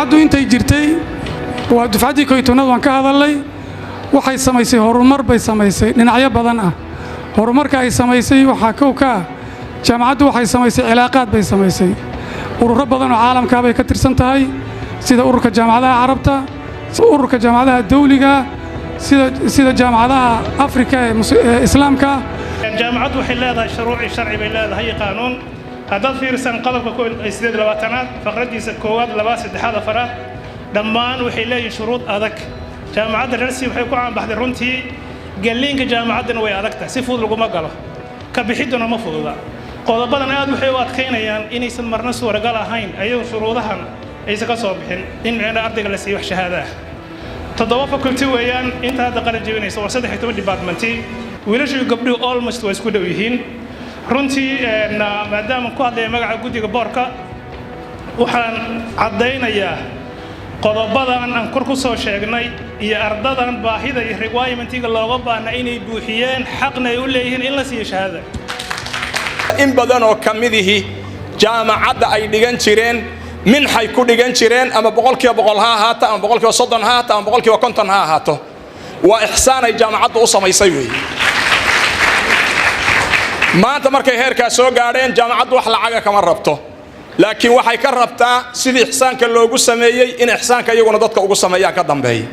Jaamacaddu intay jirtay, waa dufcaddii 11aad waan ka hadalnay, waxay samaysay horumar bay samaysay dhinacyo badan ah. Horumarka ay samaysay waxaa kow ka ah, jaamacaddu waxay samaysay cilaaqaad bay samaysay. Ururo badan oo caalamkaa bay ka tirsan tahay, sida ururka jaamacadaha Carabta, ururka jaamacadaha dawliga, sida jaamacadaha Afrika ee Islaamka. Jaamacaddu waxay leedahay shuruuci, sharci bay leedahay iyo qaanuun. Haddaad fiirisaan qodobka 28aad faqraddiisa koowaad, labaad, saddexaad, afaraad, dhammaan waxay leeyihiin shuruud adag. Jaamacadda Red Sea waxay ku caanbaxday runtii galliinka jaamacaddana way adag tahay, si fudud laguma galo, ka bixidduna ma fududa. Qodobadan aad waxay u adkaynayaan inaysan marna suuragal ahayn ayadoo shuruudahan aysan ka soo bixin in micna ardayga la siiyo wax shahaado ah. Toddoba faculty weeyaan inta hadda qalin jebinaysa, waa 13 department. Wiilashu iyo gabdhuhu almost waa isku dhow yihiin runtii. Maadaama ku hadlaya magaca guddiga board-ka, waxaan caddaynayaa qodobadan aan kor ku soo sheegnay iyo ardadan baahida iyo requirement-iga looga baahna inay buuxiyeen, xaqna ay u leeyihiin in la siiyo shahaada. In badan oo ka midihi jaamacadda ay dhigan jireen minxay ku dhigan jireen, ama 100% ha ahaato, ama 30% ha ahaato, ama 50% ha ahaato. Waa ixsaan ay jaamacaddu u samaysay weeye. Maanta markay heerkaa soo gaadheen, jaamacaddu wax lacaga kama rabto, laakiin waxay ka rabtaa sidii ixsaanka loogu sameeyey in ixsaanka iyaguna dadka ugu sameeyaan ka dambeeya.